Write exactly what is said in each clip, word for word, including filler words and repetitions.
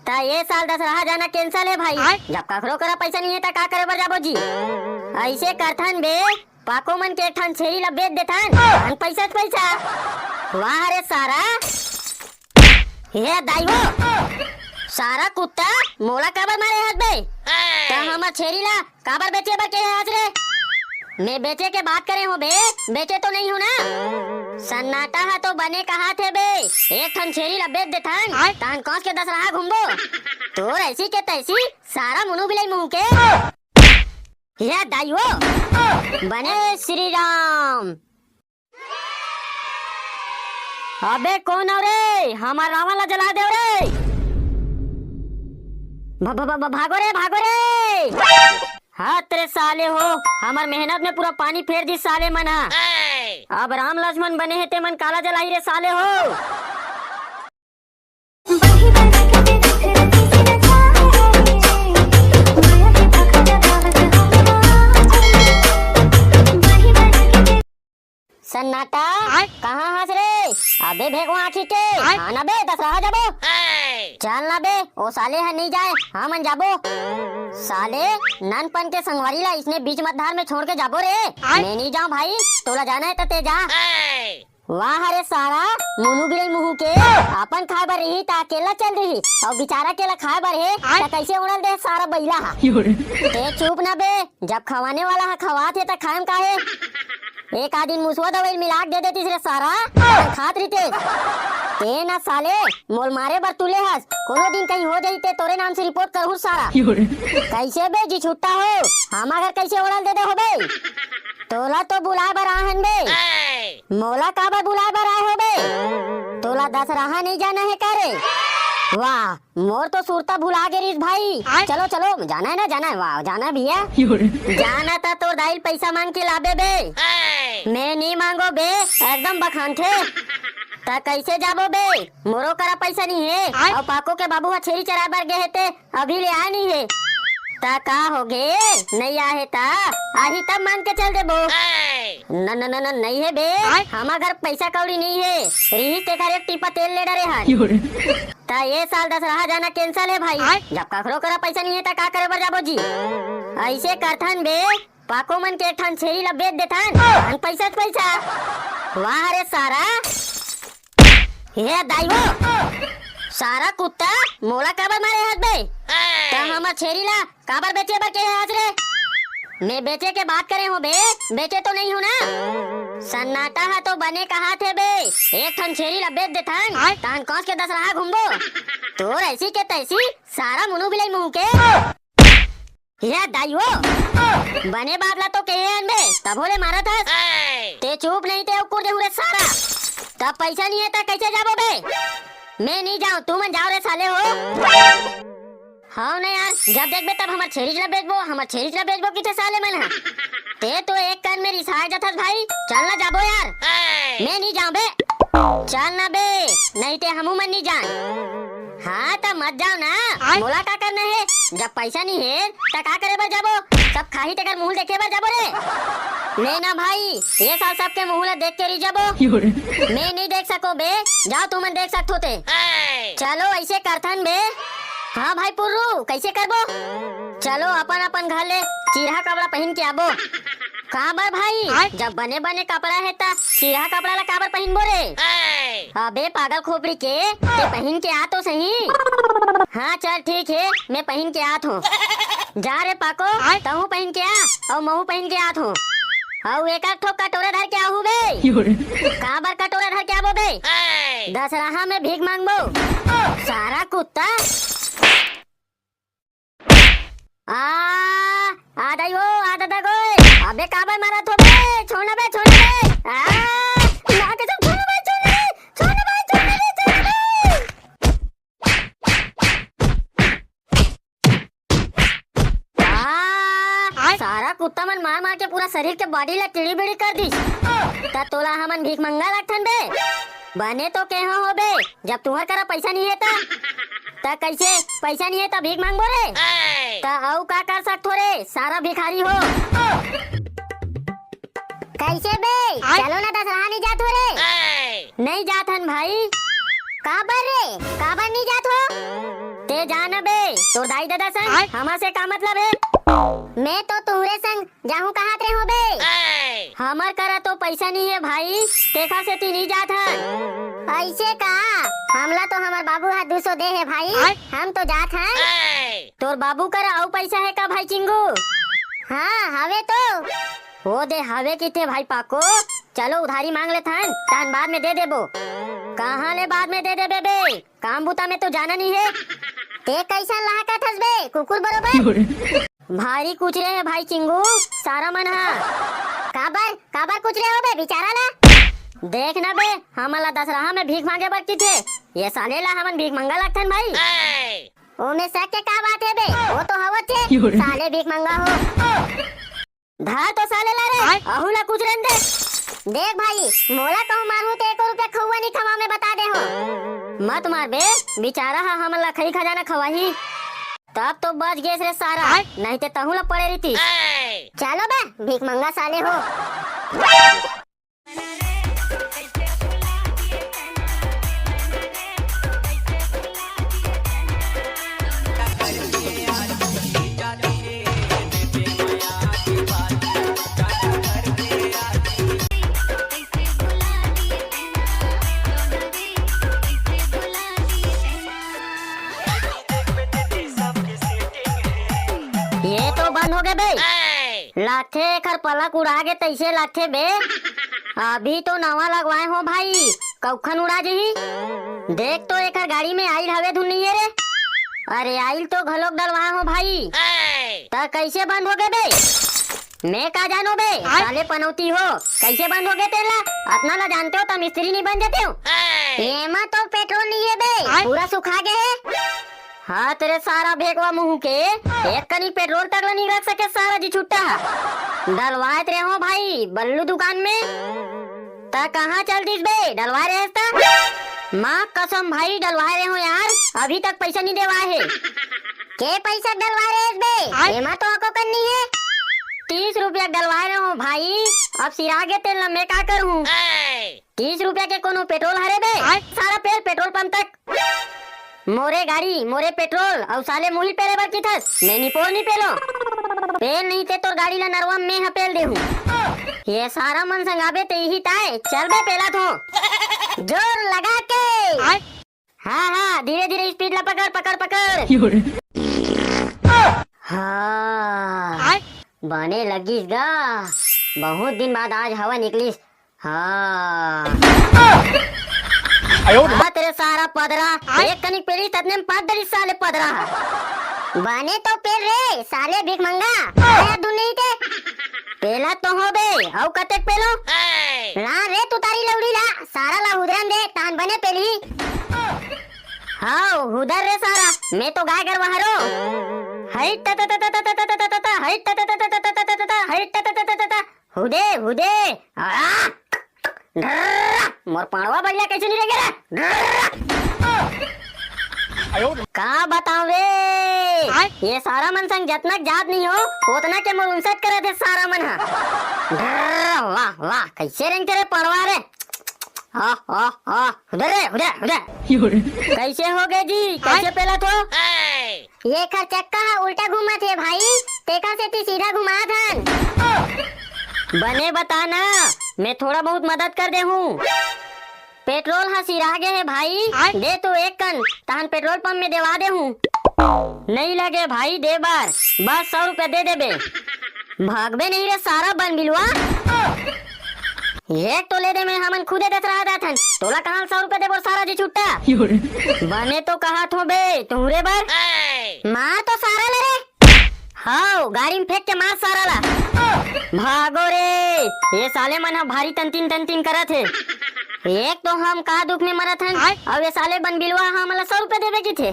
त ये साल दसरहा जाना cancel हे भाई। आय? जब कखरो करा पैसा नहीं हे त का करे बर जाबो जी? ऐसे करथन बे, पाको मन के एक ठन छेरी ला बेच देथन, अन पैसा त पैसा। वाह रे सारा, हे दाई हो, सारा कुत्ता, मोला काबर मारे हस बे? त हमर छेरी ला काबर बेचे बर कहे हस रे? मैं बेचे के बात करे हों बे, बेचे तो नहीं हों ना? सन्नाटा ह तो बने कहाथे बे, एक ठन छेरी ला बेच देथन, आय? तहन कौस के दसरहा घूमबो। तोर ऐसी के तैसी, सारा मुनु बिलाई मुंह के। हे दाई हो, बने श्री राम। अबे कोन हव रे? हमर रावण ला जला देव रे। भ-, भ-, भ-, भागो रे, भागो रे। हत रे साले हो, हमर मेहनत में पूरा पानी फेर दिस साले मन ह। अब राम लक्ष्मण बने हे ते मन काला जलाही रे साले हो। सन्नाटा, आय? कहाँ हस रे? अबे भेगवा आँखी के, आय? आना बे, दसरहा जाबो। चल ना बे, ओ साले ह नहीं जाए, हमन जाबो। साले, ननपन के संगवारी ला इसने बीच मधार में छोड़ के जाबो रे। आय? मैं नहीं जाऊँ भाई, तोला जाना हे त ते जा। वाह रे सारा, मुनु बिलाई मुहू के, अपन खाए बर रही त अकेला चल रही, अउ बिचारा के ला खाए बर हे, आय? त कैसे उड़ल दे सारा बइला हा? ते चुप ना बे, जब खवाने वाला हा खवात हे त खाएम काहे? एक आध दिन मुसवा दवाई मिला के दे देतिस रे सारा, खात रहिते। ते ना साले, मोल मारे बर तुले हस, कोनो दिन कहीं हो जाही ते तोरे नाम से रिपोर्ट करहूँ सारा। कैसे बे जी छुट्टा हो, हमा घर कैसे उड़ल दे दे हो बे? तोला तो बुलाए बर आहन बे। मोला काबर बुलाए बर आए हो बे? तोला दसरहा नहीं जाना हे का रे? वाह, मोर तो सुरता भुला गे रिस भाई। आय? चलो, चलो, जाना हे ना, जाना हे, वाह, जाना हे भैया। जाना त तोर दाई ल पैसा मांग के लाबे बे। मैं नहीं मांगो बे, एकदम बखानथे। त कैसे जाबो बे? मोरो करा पैसा नहीं हे। आय? अउ पाको के बाबू ह छेरी चराए बर गे हे ते अभी ले आए नहीं हे। त का होगे? नहीं आए हे त आही तब मांग के चल देबो। न, न, न, न, नहीं हे बे। आय? हमा घर पैसा कौड़ी नहीं हे। रिहिस तेखर एक टीपा तेल ले डरे हन। त ये साल दसरहा जाना cancel हे भाई। आय? जब कखरो करा पैसा नहीं हे त का करे बर जाबो जी? ऐसे करथन बे, पाको मन के एक ठन छेरी ला बेच देथन, अन पैसा त पैसा। वाह रे सारा, हे दाई हो, सारा कुत्ता, मोला काबर मारे हस बे? त हमर छेरी ला काबर बेचे बर कहे हस रे? मैं बेचे के बात करे हों बे, बेचे तो नहीं हों ना? सन्नाटा ह तो बने कहाथे बे, एक ठन छेरी ला बेच देथन, आय? तहन कौस के दसरहा घूमबो। तोर ऐसी के तैसी, सारा मुनु बिलाई मुंह के। हे दाई हो, बने बात ला तो कहे हन बे, तभो ले मारत हस। ते चुप नहीं ते अउ कुर देहूं रे सारा। तब पैसा नहीं हे त कैसे जाबो बे? मैं नहीं जाऊं, तुमन जाओ रे साले हो। हव ना यार, जब देखबे तब हमर छेरीच ला बेचबो, हमर छेरीच ला बेचबो किथे साले मन ह। ते तो एक कान में रिसाए जाथस भाई, चल ना जाबो यार। मैं नहीं जाऊं बे, चल ना बे, नहीं ते हमू मन नहीं जान। हाँ, त मत जाओ ना। आय? मोला का करना हे? जब पैसा नहीं हे, त का करे बर जाबो? सब खाही तेकर मुंह देखे बर जाबो रे। ले ना भाई, ये साल सबके मुंह ला देख के रह जाबो। मैं नहीं देख सको बे, जाओ तुमन देख सकथो ते। चलो ऐसे करथन बे। हाँ भाई पुर्रू, कैसे करबो? चलो अपन अपन घर ले चिरहा कपड़ा पहन के आबो। काबर भाई? आय? जब बने बने कपड़ा हे त चिरहा कपड़ा ला काबर पहिनबो रे? अबे पागल खोपड़ी के, ते पहिन के आ तो सही। हाँ चल ठीक हे, मैं पहिन के आत हों। जा रे पाको, आय? तहूँ पहिन के आ, अउ महूँ पहिन के आत हों। अउ एक आध ठो कटोरा धर के आहू बे। काबर कटोरा धर के आबो बे? दसरहा में भीख मांगबो। सारा कुत्ता। आ, आ दाई हो, आ दादा गोय। अबे काबर मारत हो बे? छोड़ ना बे, छोड़ ना बे। आ, ना कसम, छोड़ ना बे, छोड़ ना बे, छोड़ ना बे, छोड़ ना बे, छोड़ ना बे। आ, सारा कुत्ता मन मार मार के पूरा शरीर के बॉडी ला टीड़ी बीड़ी कर दिस। त तोला हमन भीख मंगा रखथन बे। बने तो केहा हो बे, जब तुहर करा पैसा नहीं हे त, त कैसे पैसा नहीं हे त भीख मांगबो रे? त अउ का कर सकथो रे, सारा भिखारी हो। कैसे बे? आय? चलो ना दसरहा नहीं जात हो रे। नहीं जात हन भाई। काबर रे? काबर नहीं जात हो? ए जा न बे, तोर दाई ददा संग हमर से का मतलब हे? मैं तो तुहरे संग जाहूं कहत रहे हो बे। हमर करा तो पैसा नहीं है भाई, तेखा सेती नहीं जात हन। ऐसे का? हमला तो हमर बाबू हा दू सौ दे है भाई, हम तो जात हन। तोर बाबू करा अउ पैसा है का भाई चिंगू? हाँ, हवे तो। हो दे हवे किथे भाई पाको, चलो उधारी मांग लेथन, तहन बाद में दे देबो। कहाँ ले बाद में दे देबे बे? काम बुता में तो जाना नहीं है। ते कैसन लहकत हस बे, कुकुर बरोबर? भारी कुचरे हे भाई चिंगू, सारा मन हा। काबर, काबर कुचरे हो बे, बिचारा ला? देख ना बे, हमन ला दसरहा में भीख मांगे बर किथे, ये साले ला हमन भीख मंगा लगथन भाई। ओमे शक के का बात हे बे, वो तो हवत हे, साले भीख मंगा हो। धर तो साले ला रे, अहू ला कुचरे दे। देख भाई, मोला कहूँ मारहू ते एको रुपया खउआ नहीं खवा में बता दे हो। मत मार बे, बिचारा हा हमन ला खई खजाना खवाही। तब तो बच गेस रे सारा, नहीं ते तहू ला पड़े रहितिस। चलो बे, भीख मंगा साले हो। ये तो बंद हो गए बे। लागथे एखर पलक उड़ा गे तइसे लागथे बे। अभी तो नवा लगवाए हो भाई, कौखन उड़ा जही। देख तो एखर गाड़ी में आइल हवे धुन नहीं है रे। अरे आइल तो घलोक डलवाए हो भाई। त कैसे बंद हो गए बे? मैं का जानो बे, साले पनौती हो, कैसे बंद हो गए तेला? अतना ला जानते हो त मिस्त्री नहीं बन जाते हो। एमा तो पेट्रोल नहीं है बे, पूरा सुखा गए है। हाँ तेरे सारा भेकवा मुंह के, एक कनी पेट्रोल तक ला नहीं रख सके सारा जी छुट्टा। डलवाए तेरे हो भाई बल्लू दुकान में। त कहाँ चल दिस बे, डलवाए रहे त? माँ कसम भाई डलवाए रहे हो यार, अभी तक पैसा नहीं देवाए है। के पैसा डलवाए रहे बे? एमा तो अको कन्नी है। तीस रुपया डलवाए रहे हो भाई, अब सिरा गे तेल ला मैं का करूँ? तीस रुपया के कोनो पेट्रोल हरे बे? सारा पेल पेट्रोल पंप तक। मोरे गाड़ी, मोरे पेट्रोल, अउ साले मुहिल पेले बर किथस, मैं निपोर नहीं पेलो। पेल नहीं ते तोर गाड़ी ला नरवा में ह पेल देहूं। ये सारा मन संग आबे ते इही ताय, चल बे पेला थो। जोर लगा के। हाँ, हाँ, धीरे धीरे स्पीड ला पकड़, पकड़, पकड़। हाँ, बने लगिस गा, बहुत दिन बाद आज हवा निकलिस। हाँ। हाँ, तेरे सारा पदरा, एक कनिक पेली ततने में पाद डरी साले पदरा। बने तो पेल रे, साले भीख मंगा। आया दुन नहीं ते। पेला तो हो बे, अउ कतेक पेलो? ला रे तू तारी लौड़ी ला, सारा ला हुदरन दे, तान बने पेली। हाँ, हुदर रे सारा, मैं तो गाय गरवा हरो। हई त त त, हई त त त, हई त त त। हुदे, हुदे। आ! ढर्रा! मोर पाड़वा बढ़िया कैसे नहीं रह गया रे? ढर्रा! का बताओ रे? ये सारा मन संग जतना जात नहीं हो, उतना के मोर उनसठ करे थे सारा मन हा। ढर्रा! वाह, वाह, कैसे रेंगते रे पाड़वा रे? आह, आह, आह, हुदे रे, हुदे, हुदे। कैसे हो गए जी? कैसे पेला थो? ये खर चक्का ह उल्टा घूमत हे भाई, तेकर सेती सीधा घुमात हन। बने बता ना, मैं थोड़ा बहुत मदद कर देहूं। पेट्रोल ह सिरा गे हे भाई, दे तो एक कन, तहन पेट्रोल पंप में देवा देहूं। नहीं लगे भाई दे बार, बस सौ रुपया दे देबे। भागबे नहीं रे सारा बन बिलवा। एक तो ले दे में हमन खुदे दत रहा दाथन, तोला कहाँ सौ रुपया देबो सारा जी छुट्टा। बने तो कहा थो बे, तुहरे बर। मार तो सारा ले रे। हाव, गाड़ी में फेंक के मार सारा ला। भागो रे, ये साले मन ह भारी तंतिन तंतिन करत हे। एक तो हम का दुख में मरत हन, अउ ये साले बन बिलवा ह हमला सौ रुपया देबे किथे।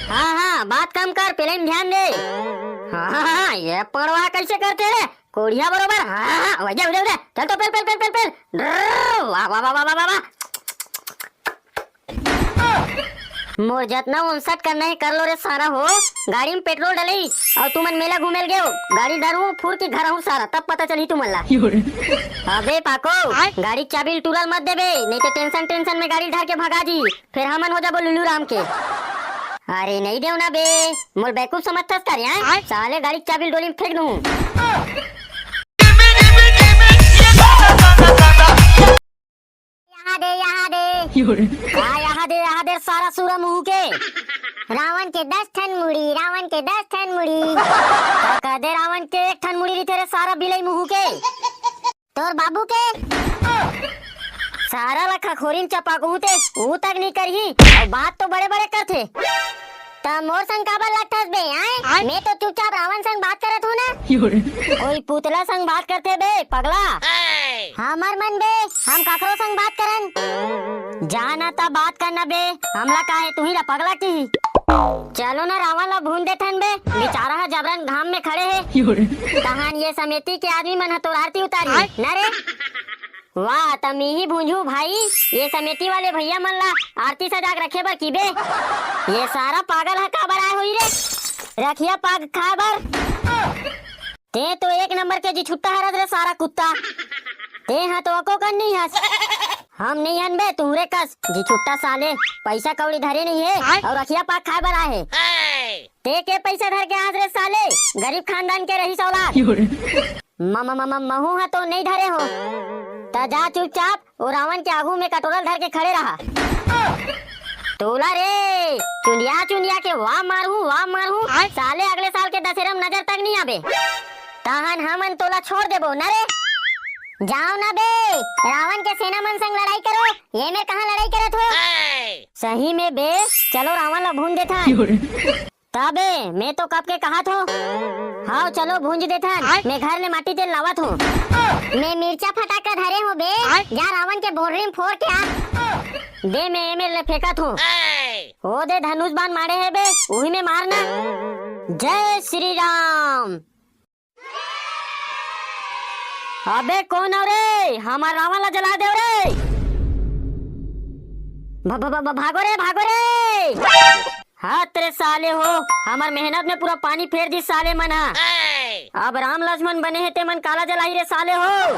हाँ, हाँ, बात कम कर, पेले में ध्यान दे। हाँ, हाँ, हाँ, ये पड़वा कैसे करते रे? कोढ़िया बरोबर। हाँ, हाँ, हाँ, वजा, वजा, वजा। चल तो पेल, पेल, पेल, पेल, पेल। ड्रर्र, वाह, वाह, वाह। मोर जतना उनसठ करना है कर लो रे सारा हो। गाड़ी में पेट्रोल डले अउ तुमन मेला घूमेल गए हो। गाड़ी धरू फुर के घर आहूँ सारा, तब पता चली तुमन ला। अबे पाको, गाड़ी चाबी टूरल मत देबे, नहीं तो टेंशन टेंशन में गाड़ी धर के भगा जी, फिर हमन हो जाबो लुल्लू राम के। अरे नहीं देव ना बे, मोला बेवकूफ समझथस का रे, हैं? साले गाड़ी के चाबी ल डोली में फेंक दूं। यहाँ दे, यहाँ दे। का यहाँ दे, यहाँ दे, सारा सूरा मुंह के। रावण के दस ठन मुड़ी, रावण के दस ठन मुड़ी। का कह दे, रावण के एक ठन मुड़ी रहिथे रे, सारा बिलाई मुंह के। तोर बाबू के। सारा ला खखोरी म चपाकहूं ते, ऊ तक नहीं करही। अउ बात तो बड़े बड़े करथे। त मोर संग काबर लड़थस बे, आय? आय? मैं तो चुपचाप रावण संग बात करत हूँ ना। कोई पुतला संग बात करथे बे, पगला। हमर मन बे, हम काकरो संग बात करन। जा ना त बात करना बे, हमला का हे, तुही ला पगला की। चलो ना, रावण ला भूंज देथन बे, बेचारा ह जबरन घाम में खड़े हे। तहान ये समिति के आदमी मन ह तोर आरती उतारी, आय? ना रे? वाह, त मीही भूंजू भाई, ये समिति वाले भैया मन ला आरती सजा के रखे बर की बे। ये सारा पागल ह काबर आय होही रे? रखिया पाग खाए बर। ते तो एक नंबर के जी छुट्टा हरस रे सारा कुत्ता। ते ह तो अको कन नहीं हस। हम नहीं हन बे तुहरे कस जी छुट्टा साले। पैसा कौड़ी धरे नहीं हे अउ रखिया पाग खाए बर आए हे। ते के पैसा धर के आस रे साले, गरीब खानदान के रहीस औलाद। म-, म-, म-, म-, महू ह तो नहीं धरे हो। त जा चुपचाप ओ रावण के आगू में कटोरा ल धर के खड़े रहा। तोला रे, चुंदिया चुंदिया के वाह मारहूं, वाह मारहूं। आय? साले अगले साल के दशहरा में नजर तक नहीं आबे। तहन हमन तोला छोड़ देबो न रे। जाओ ना बे, रावण के सेना मन संग लड़ाई करो, ये मेर कहाँ लड़ाई करत हो? सही में बे, चलो रावण ला भूंज देथन। तबे, मैं तो कब के कहा थो। हाव, चलो भूंज देथन। आय? मैं घर ले माटी तेल लावत हूँ। मैं मिर्चा फटाका धरे हूँ बे। आय? जा रावण के बोर्री में फोर के आ। दे, मैं एमे ले फेंकत हूँ। ओ दे, धनुष बाण मारे हे बे, उही में मारना। जय श्री राम। अबे कोन हो रे? हमर रावण ला जला देव रे। भ-, भ-, भ-, भ-, भागो रे, भागो रे। हाथ रे साले हो, हमर मेहनत में पूरा पानी फेर दिस साले मन ह। अब राम लक्ष्मण बने हे ते मन काला जलाही रे साले हो।